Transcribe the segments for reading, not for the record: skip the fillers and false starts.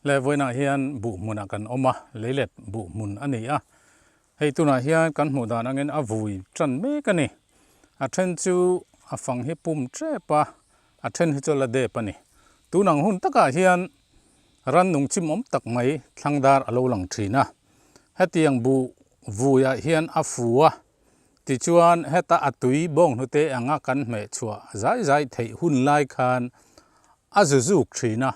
Le vawiinah hian buh hmunah kan awm a, leilet buh hmun a ni a. Hei tunah hian kan hmuh dan angin a vui tan mek a ni. A then chu a fang hi pum tep a, a then hi chu la dep a ni. Tun ang hun takah hian rannung chimawm tak mai thlangdar a lo lang thin a. Hetiang buh vuiah hian a fu a, tichuan heta a tui bawng hnute anga kan hmeh chhuah zai zai theih hun lai khan a zu zuk thin a.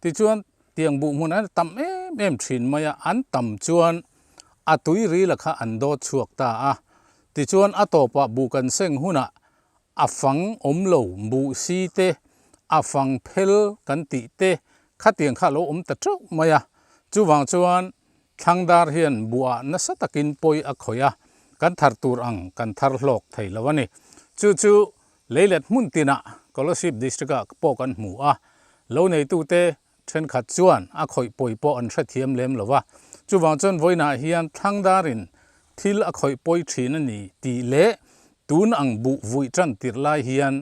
Tichuan, tiang buh hmun an tam em em thin mai a, an tam chuan a tui rila kha an dawt chhuak ta a. Tichuan, a tawpah buh kan seng hunah a fang awm lo buh si te, a fang phel kan tih te khatiang kha a lo awm ta teuh mai a. Chuvang chuan, thlangdar hian buhah nasa takin pawi a khawih a, kan thar tur ang kan thar hlawk thei lo a ni. Chu chu Leilet hmun tinah Kolasib District-ah pawh kan hmu a, lo neitute thenkhat chuan a khawih pawi pawh an hrethiam lem lo va. Chuvang chuan vawiinah hian thlangdarin thil a khawih pawi thin a ni tih leh tun ang buh vuih tan tirh lai hian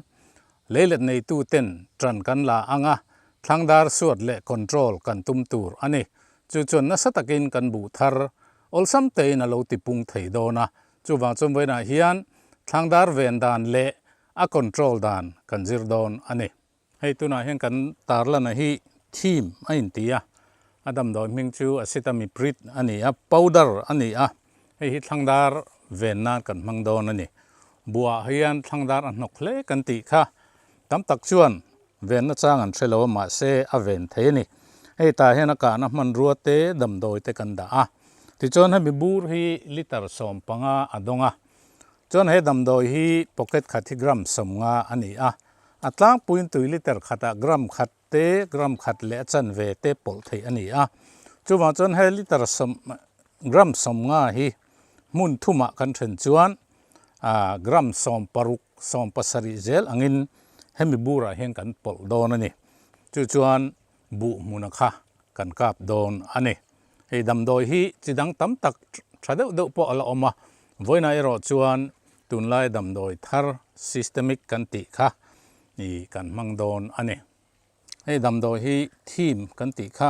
leilet neituten tan kan la ang a, thlangdar suat leh control kan tum tur a ni. Chu chuan nasa takin kan buh thar awlsam tein a lo tipung thei dawn a, Chuvang chuan vawiinah hian thlangdar ven dan leh a control dan kan zir dawn a ni. Hei tunah hian kan tarlana hi theme a inti a, a damdawi hming chu acetamiprid a ni a, powder a ni a, hei hi thlangdar ven nan kan hmang dawn a ni. Buah hian thlangdar a hnawk hle kan tih kha tam tak chuan venna chang an hre lo a, mahse a ven thei a ni. Hei tah hian a kahna hmanrua te damdawi te kan dah a. Tichuan hemi bur hi litre 15 a dawng a, chuan he damdawi hi pocket khat hi gram 50 a ni a, a tlangpuiin tui litre khatah gram khat te gram khat leh a chanve te pawlh theih a ni a, chuvang chuan he litre sawm gram 50 hi hmun thumah kan then chuan gram 16 17 zel angin hemi burah hian kan pawlh dawn a ni, chu chuan buh hmuna kha kan kap dawn a ni. Hei damdawi hi chi dang tam tak tha deuh deuh pawh a la awm a, vawiinah erawh chuan tunlai damdawi thar systemic kan tih kha i kan hmang dawn a ni. Hei damdawi hi theme kan tih kha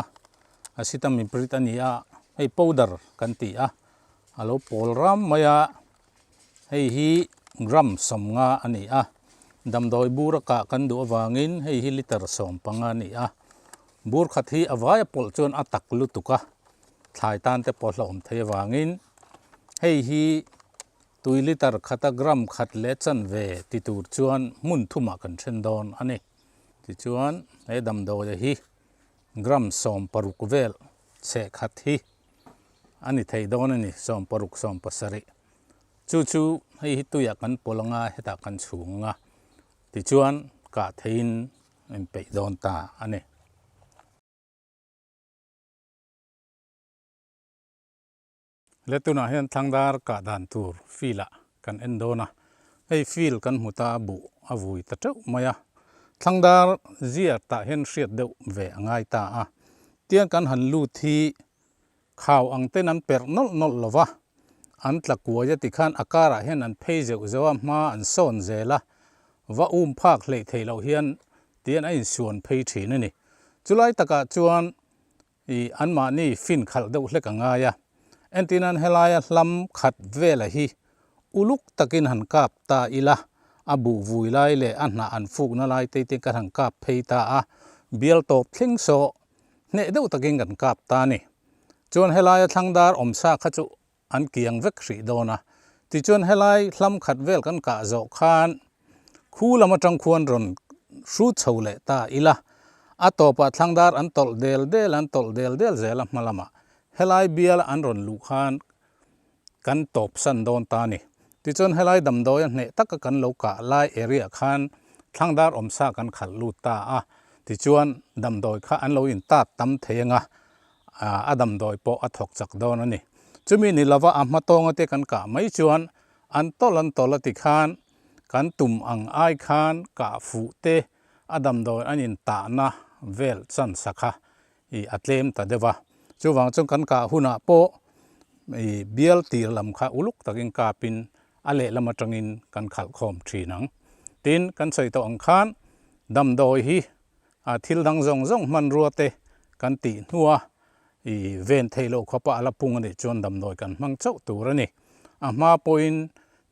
acetamiprid a ni a, hei powder kan ti a, a lo pawl ram mai a, hei hi gram 50 a ni a, damdawi bur a kah kan duh avangin hei hi litre 15 a ni a. Bur khat hi a vai a pawlh chuan a tak lutuk a, thlai tan te pawh hlauhawm thei avangin hei hi tui litre khata gram khat leh chanve ti tur chuan hmun thumah kan then dawn a ni. Tichuan he damdawia hi gram 60 vel chheh khat hi a ni thei dawn a ni, 60 70. Chu chu hei hi tuiah kan pawlh anga hetah kan chhung anga tichuan kah theiin in peih dawn ta a ni. Le tunah hian thlangdar kah dan tur field ah kan en dawn a, hei field kan hmu ta a buh a vui ta teuh mai a, thlangdar zia tah hian hriat deuh ve a ngai ta a, tiang kan han lut hi khau ang ten an perh nawlh nawlh lo va, an tla kuai a tikhan a karah hian an phei zeuh zeuh a, hma an sawn zel a, va um phak hleih theih loh hian tian a insuan phei thin a ni. Chulai takah chuan i anmahni fin khalh deuh hlek a ngai a, entirnan helaia hlam khat vela hi uluk takin han kap ta ila, a buh vui lai leh a hnah an fukna lai te te kan han kap phei ta a, bial tawp thleng sawh hneh deuh takin kan kap ta a ni. Chuan helaia thlangdar awm sa kha chu an kiang vek hrih dawn a. Tichuan helai hlam khat vel kan kah zawh khan khu lam atang khuan rawn hrut chho leh ta ila. A tawpah thlangdar an tawlh del del an tawlh del del zel a hma lamah helai bial an rawn luh khan kan tawp san dawn ta a ni. Tichuan helai damdawi a hneh taka kan lo kah lai area khan thlangdar awm sa kan khalh lut ta a. Tichuan damdawi kha an lo intat tam thei anga a damdawi pawh a thawk chak dawn a ni. Chumi ni lova a hma tawnga te kan kah mai chuan an tawlh an tawlh a ti khan kan tum ang ai khan kah fuh te a damdawi an intahna vel chance kha i a tlem ta deuh a. Chuvang chuan kan kah hunah pawh i bial tir lam kha uluk takin kapin a lehlam atangin kan khalh khawm thin ang. Tin, kan sawi tawh ang khan damdawi hi a thil dang zawng zawng hmanrua te. kan tih hnua i ven theih loh khawpa a la pung a nih chuan damdawi kan hmang chauh tur a ni. A hma pawhin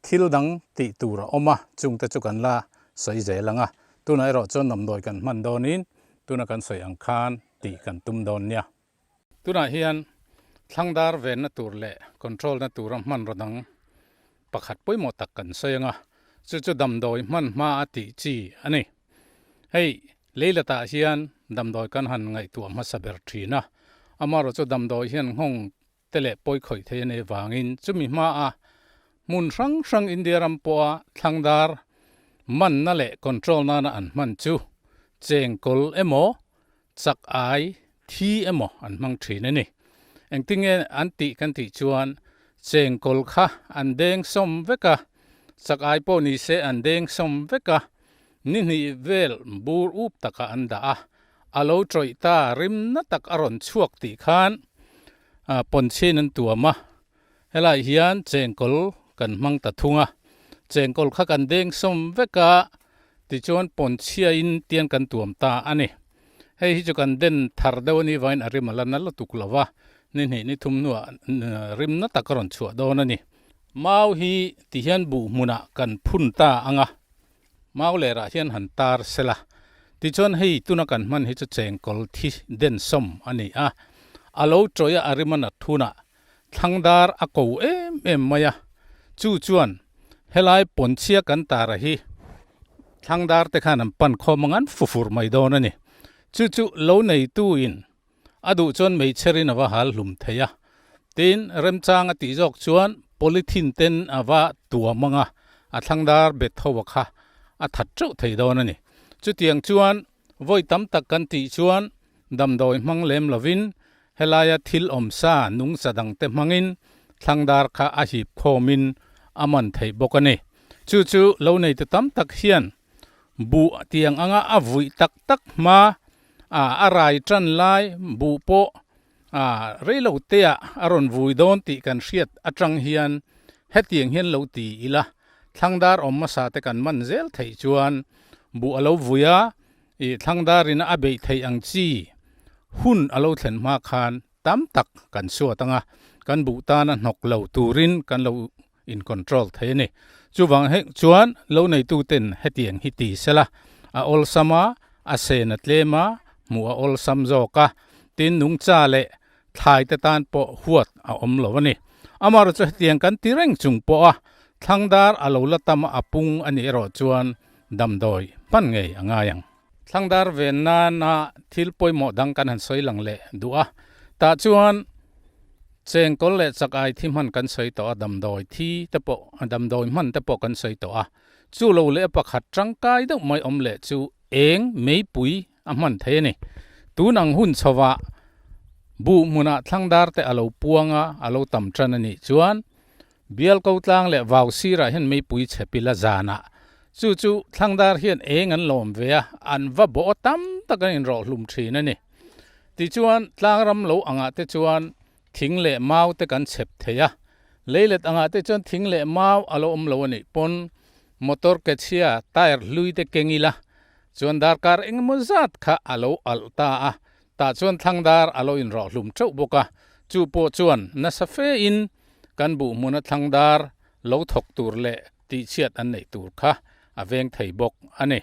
thil dang tih tur a awm a, chungte chu kan la sawi zel ang a. Tunah erawh chuan damdawi kan hman dawnin tuna kan sawi ang khan tih kan tum dawn nia. Tunah hian thlangdar venna tur leh control na tura hmanraw dang pakhat pawimawh tak kan sawi ang a, chu chu damdawi hman hma a tih chi a ni. Hei leilatah hian damdawi kan han ngaihtuah hmasa ber thin a, amaherawhchu damdawi hian nghawng te leh pawi khawih thei a nei vangin chumi hmaa hmun hrang hrang India ram pawha thlangdar manna leh control nana an hman chu chengkawl emaw chak ai thi emaw an hmang thin a ni. Engtinge an tih kan tih chuan chengkawl kha an deng sawm vek a, chak ai pawh ni se an deng sawm vek a, ni hnih vel bur up takah an dah a, a lo tawih ta rimna tak a rawn chhuak tih khan pawnchhin an tuam a, helai hian chengkawl kan hmang ta thung a, chengkawl kha kan deng sawm vek a, tichuan pawnchhiain tian kan tuam ta a ni. Hei hi chu kan den thar deuh a nih vangin a rim a la na lutuk lo va, ni hnih ni thum hnuah rimna tak a rawn chhuah dawn a ni. Mau hi tihian buh hmunah kan phun ta ang a. Mau lerah hian han tar sela, tichuan hei tuna kan hman hi chu chengkawl thi den sawm a ni a, a lo tawih a a rim a nat hunah thlangdar a ko em em mai a, chu chuan helai pawnchhia kan tara hi thlangdar te khan an pan khawm ang an fufur mai dawn a ni. Chu chu lo neituin A duh chuan meichherin a va hal hlum thei a, tin remchang a tih zawk chuan polythene ten a va tuam ang a, a thlangdar bet ho a kha a that teuh thei dawn a ni. Chutiang chuan vawi tam tak kan tih chuan damdawi hmang lem lovin helaia thil awmsa nungcha dangte hmangin thlangdar kha a hip khawmin a man theih bawk a ni. Chu chu lo neite tam tak hian buh tiang anga a vuih tak tak hma A a rai tan lai buh pawh a reilo teah a rawn vui dawn tih kan hriat atang hian hetiang hian lo ti ila, thlangdar awm hmasa te kan man zel theih chuan buh a lo vui a, ih thlangdarin a beih theih ang chi hun a lo thlen hma khan tam tak kan suat ang a, kan buh tana hnawk lo turin kan lo in control thei a ni. Chuvang heng chuan lo neituten hetiang hi ti sela, a awlsam a, a sen a tlem a, hmuh a awlsam zawk a, tin nungcha leh thlai te tan pawh huat a awm lo a ni. Amaherawhchu chu hetiang kan ti reng chung pawh a, thlangdar a lo la tam a, a pung a nih erawh chuan damdawi hman ngei a ngai ang. Thlangdar ven nana thil pawimawh dang kan han sawi lang leh duh a, tah chuan chengkawl leh chak ai thi hman kan sawi tawh a, damdawi thi te pawh, damdawi hman te pawh kan sawi tawh a, chu lo leh pakhat tangkai deuh mai awm leh chu eng meipui a hman thei a ni. Tun ang hun chhovah buh hmunah thlangdar te a lo puang a, a lo tam tan a nih chuan Bial ko tlang leh vau sirah hian meipui chhe pil a zanah chu chu thlangdar hian eng an lawm ve a, an va bawh tam tak an inrawh hlum thin a ni. Tichuan tlangram lo angah te chuan thing leh mau te kan chhep thei a, leilet angah te chuan thing leh mau a lo awm lo a nih pawn motor ke chhia tyre hlui te keng ila chuan darkar engemaw zat kha a lo alh ta a, tah chuan thlangdar a lo inrawh hlum teuh bawk a, chu pawh chuan nasa fe in Kan buh hmuna thlangdar lo thawk tur leh tihchhiat an neih tur kha a veng thei bawk a ni.